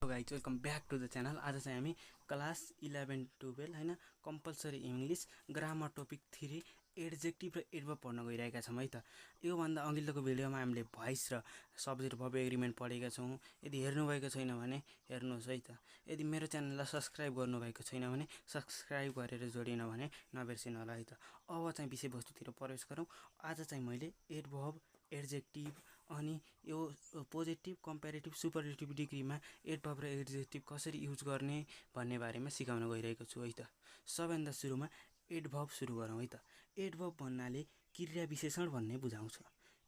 Guys welcome back to the channel. आज चाहिँ हामी क्लास 11-12 हैन compulsory English grammar topic 3 adjective र एडभर्ब पढ्न गइरहेका छौँ है त। योभन्दा अघिल्लोको भिडियोमा हामीले भोइस र सब्जेक्ट भर्ब एग्रिमेन्ट पढेका छौँ। यदि हेर्नुभएको छैन भने हेर्नुहोस् है त। यदि मेरो च्यानललाई सब्सक्राइब गर्नुभएको छैन भने सब्सक्राइब गरेर जोडिन भने नबिर्सिनु होला है त। अब चाहिँ विषयवस्तुतिर प्रवेश गरौँ। आज चाहिँ मैले एडभर्ब एडजेक्टिभ अनि यो पोजिटिभ कम्पेरेटिभ सुपरलेटिभ डिग्रीमा एडभर्ब र एडजेक्टिभ कसरी युज गर्ने भन्ने बारेमा सिकाउन गइरहेको छु है त। सबैभन्दा सुरुमा एडभर्ब सुरु गरौँ है त। एडभर्ब भन्नाले क्रिया विशेषण भन्ने बुझाउँछ।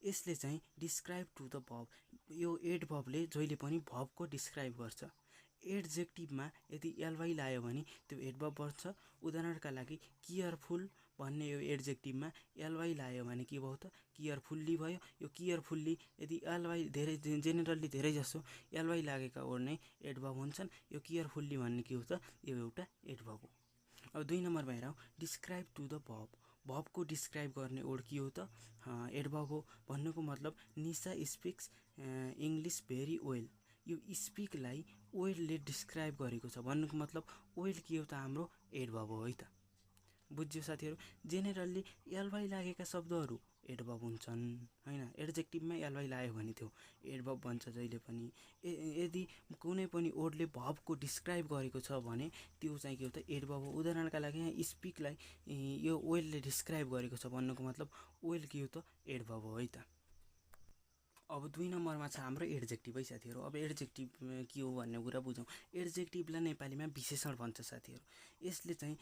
यसले चाहिँ डिस्क्राइब टु द भर्ब, यो एडभर्बले जहिले पनि भर्बको डिस्क्राइब गर्छ। एडजेक्टिभमा यदि एलवाई लायो भने त्यो एडभर्ब बन्छ। उदाहरणका लागि केयरफुल भन्ने यो एडजेक्टिभमा एलवाई लायो भने के भयो त केयरफुल्ली भयो। यो केयरफुल्ली यदि एलवाई धेरै जेनरली धेरै जसो एलवाई लागेका वर्ड नै एडभर्ब हुन्छन्। यो केयरफुल्ली भन्ने के हो त यो एउटा एडभर्ब हो। अब 2 नम्बरमा हेरौँ डिस्क्राइब टु द भर्ब। भर्बको डिस्क्राइब गर्ने वर्ड के हो त एडभर्ब हो। भन्नुको मतलब Nisha speaks English very well. यो स्पिकलाई वेलले डिस्क्राइब गरेको छ। भन्नुको मतलब वेल के हो त हाम्रो एडभर्ब हो है त। बुझ्यो साथीहरू। जेनरली एलवाई लागेका शब्दहरू एडभर्ब हुन्छन् हैन। एडजेक्टिभमा एलवाई लाग्यो भने त्यो एडभर्ब बन्छ जहिले पनि। यदि कुनै पनि वर्डले भर्बको डिस्क्राइब गरेको छ भने त्यो चाहिँ के हो त एडभर्ब हो। उदाहरणका लागि यहाँ स्पिकलाई यो वेलले डिस्क्राइब गरेको छ। भन्नुको मतलब वेल के हो त एडभर्ब हो है त। अब 2 नम्बरमा छ हाम्रो एडजेक्टिभ है साथीहरू। अब एडजेक्टिभ के हो भन्ने कुरा बुझौँ। एडजेक्टिभलाई नेपालीमा विशेषण भन्छ साथीहरू। यसले चाहिँ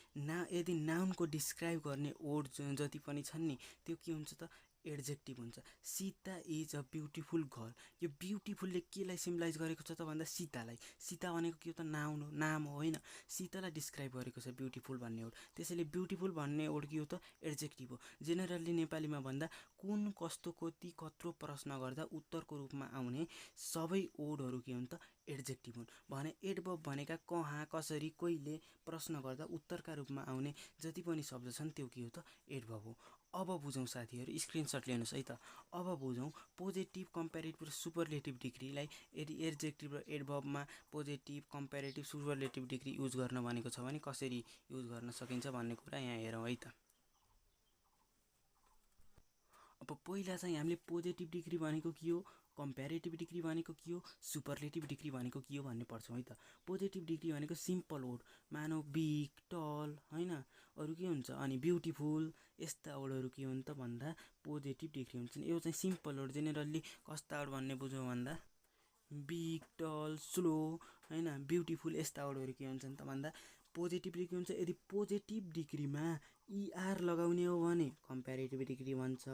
यदि नाउनको डिस्क्राइब गर्ने वर्ड जति पनि छन् नि त्यो के हुन्छ त एडजेक्टिभ हुन्छ। Sita is a beautiful girl. यो ब्युटिफुलले केलाई सिम्बलाइज गरेको छ त भन्दा सीतालाई। सीता भनेको के हो त नाउन हो, नाम हो होइन। सीतालाई डिस्क्राइब गरेको छ ब्युटिफुल भन्ने वर्ड। त्यसैले ब्युटिफुल भन्ने वर्ड के हो त एडजेक्टिभ हो। जेनरली नेपालीमा भन्दा कुन कस्तो कति कत्रो प्रश्न गर्दा उत्तरको रूपमा आउने सबै वर्डहरू के हुन् त एडजेक्टिभ हुन्। भने एडभर्ब भनेका कहाँ कसरी कहिले प्रश्न गर्दा उत्तरका रूपमा आउने जति पनि शब्द छन् त्यो के हो त एडभर्ब हो। अब बुझौँ साथीहरू, स्क्रिनसट लिनुहोस् है त। अब बुझौँ पोजिटिभ कम्पेरेटिभ र सुपरलेटिभ डिग्रीलाई। यदि एडजेक्टिभ र एडभर्बमा positive comparative superlative degree use गर्न भनेको छ भने कसरी युज गर्न सकिन्छ भन्ने कुरा यहाँ हेरौँ है त। अब पहिला चाहिँ हामीले पोजिटिभ डिग्री भनेको के हो, कम्पेरेटिभ डिग्री भनेको के हो, सुपरलेटिभ डिग्री भनेको के हो भन्ने पढ्छौँ है त। पोजिटिभ डिग्री भनेको सिम्पल वर्ड, मानौ बिग टल होइन अरू के हुन्छ अनि ब्युटिफुल यस्ता वर्डहरू के हुन् त भन्दा पोजिटिभ डिग्री हुन्छन्। यो चाहिँ सिम्पल वर्ड। जेनरली कस्ता वर्ड भन्ने बुझौँ भन्दा बिग टल स्लो होइन ब्युटिफुल यस्ता वर्डहरू के हुन्छन् त भन्दा पोजिटिभ डिग्री हुन्छ। यदि पोजिटिभ डिग्रीमा इआर लगाउने हो भने कम्पेरेटिभ डिग्री भन्छ।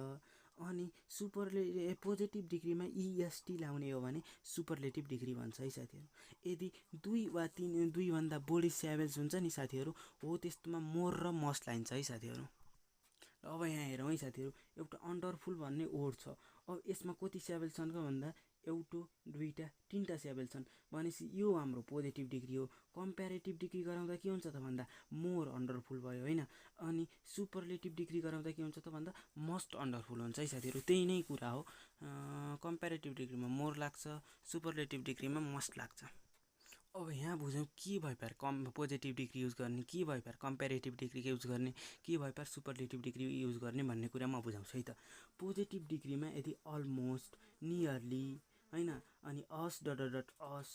अनि पोजिटिभ डिग्रीमा इएसटी लाउने हो भने सुपरलेटिभ डिग्री भन्छ है साथीहरू। यदि 2 वा 3 भन्दा बढी स्याबल्स हुन्छ नि साथीहरू हो त्यस्तोमा मोर र मस्ट लाइन्छ है साथीहरू। अब यहाँ हेरौँ है साथीहरू, एउटा अन्डरफुल भन्ने वर्ड छ। अब यसमा कति स्याबल छन् भन्दा एउटा दुईटा तीनटा स्याबल छन्। भनेपछि यो हाम्रो पोजिटिभ डिग्री हो। कम्पेरेटिभ डिग्री गराउँदा के हुन्छ त भन्दा मोर अन्डरफुल भयो होइन। अनि सुपरलेटिभ डिग्री गराउँदा के हुन्छ त भन्दा मस्ट अन्डरफुल हुन्छ है साथीहरू। त्यही नै कुरा हो। कम्पेरेटिभ डिग्रीमा मोर लाग्छ, सुपरलेटिभ डिग्रीमा मस्ट लाग्छ। अब यहाँ बुझौँ के भयो पार पोजिटिभ डिग्री युज गर्ने, के भयो पार कम्पेरेटिभ डिग्री युज गर्ने, के भयो पार सुपरलेटिभ डिग्री युज गर्ने भन्ने कुरा म बुझाउँछु है त। पोजिटिभ डिग्रीमा यदि अलमोस्ट नियरली होइन अनि अस डट अस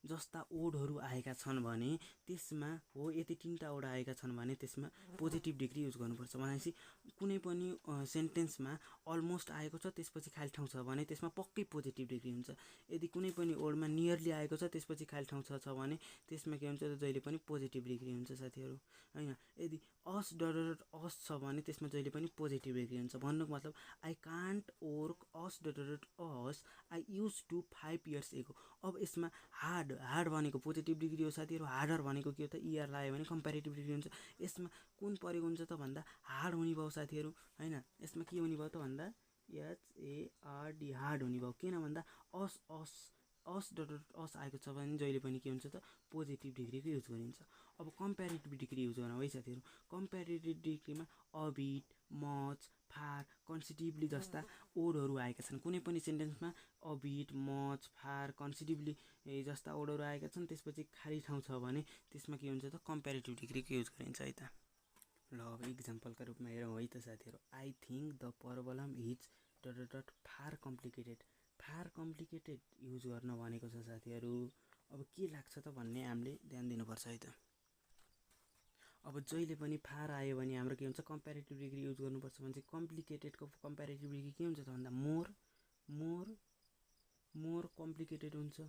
जस्ता वर्डहरू आएका छन् भने त्यसमा हो यदि 3टा वर्ड आएका छन् भने त्यसमा पोजिटिभ डिग्री युज गर्नुपर्छ। भनेपछि कुनै पनि सेन्टेन्समा अलमोस्ट आएको छ त्यसपछि खाली ठाउँ छ भने त्यसमा पक्कै पोजिटिभ डिग्री हुन्छ। यदि कुनै पनि वर्डमा नियरली आएको छ त्यसपछि खाली ठाउँ छ भने त्यसमा के हुन्छ त जहिले पनि पोजिटिभ डिग्री हुन्छ साथीहरू होइन। यदि अस डट अस छ भने त्यसमा जहिले पनि पोजिटिभ डिग्री हुन्छ। भन्नुको मतलब I can't work as dot as I used to 5 years एगो। अब यसमा हार्ड भनेको पोजिटिभ डिग्री हो साथीहरू। हार्डर भनेको के हो त इआर लाग्यो भने कम्पेरेटिभ डिग्री हुन्छ। यसमा कुन परेको हुन्छ त भन्दा हार्ड हुने भयो साथीहरू होइन। यसमा के हुने भयो त भन्दा एचएआरडी हार्ड हुने भयो। किन भन्दा अस अस डट डट अस आएको छ भने जहिले पनि के हुन्छ त पोजिटिभ डिग्रीको युज गरिन्छ। अब कम्पेरिटिभ डिग्री युज गर्न है साथीहरू। कम्पेरिटिभ डिग्रीमा अबिट, मच, फार, कन्सिडिभली जस्ता ओडहरू आएका छन्। कुनै पनि सेन्टेन्समा अबिट, मच, फार, कन्सिडिभली जस्ता ओडहरू आएका छन्, त्यसपछि खाली ठाउँ छ भने त्यसमा के हुन्छ त कम्पेरिटिभ डिग्रीको युज गरिन्छ है त। ल अब इक्जाम्पलका रूपमा हेरौँ है त साथीहरू। I think the problem is dot dot dot far complicated. Far complicated use गर्न भनेको छ साथीहरू। अब के लाग्छ त भन्ने हामीले ध्यान दिनुपर्छ है त। अब जहिले पनि फार आयो भने हाम्रो के हुन्छ कम्पेरिटिभ डिग्री युज गर्नुपर्छ भने चाहिँ कम्प्लिकेटेडको कम्पेरिटिभ डिग्री के हुन्छ त भन्दा मोर कम्प्लिकेटेड हुन्छ।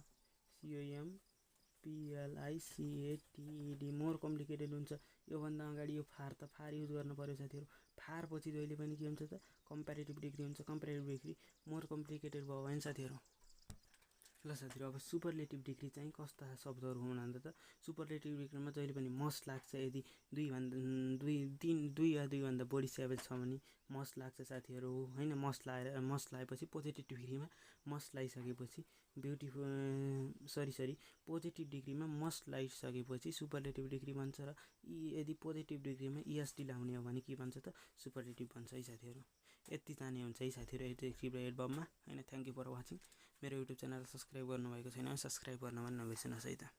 COMPLICATED मोर कम्प्लिकेटेड हुन्छ। योभन्दा अगाडि यो फार युज गर्नु पर्यो साथीहरू। फार पछि जहिले पनि के हुन्छ त कम्पेरिटिभ डिग्री हुन्छ। कम्पेरिटिभ डिग्री मोर कम्प्लिकेटेड भयो भने साथीहरू। ल साथीहरू अब सुपरलेटिभ डिग्री चाहिँ कस्ता शब्दहरू हुन् भन्दा त सुपरलेटिभ डिग्रीमा जहिले पनि मस्ट लाग्छ। यदि दुई या दुईभन्दा बढी स्याबेज छ भने मस्ट लाग्छ साथीहरू हैन। मस्ट लगाएपछि पोजिटिभ डिग्रीमा मस्ट लगाइसकेपछि पोजिटिभ डिग्रीमा मस्ट लगाइसकेपछि सुपरलेटिभ डिग्री भन्छ। र यदि पोजिटिभ डिग्रीमा ESD लाउने हो भने के भन्छ त सुपरलेटिभ भन्छ है साथीहरू। यति जाने हुन्छ है साथीहरू एडजेक्टिभ र एडभर्बमा हैन। Thank you for watching. मेरो युट्युब च्यानल सब्सक्राइब गर्नुभएको छैन सब्सक्राइब गर्न पनि नबिर्सनुहोस् है त।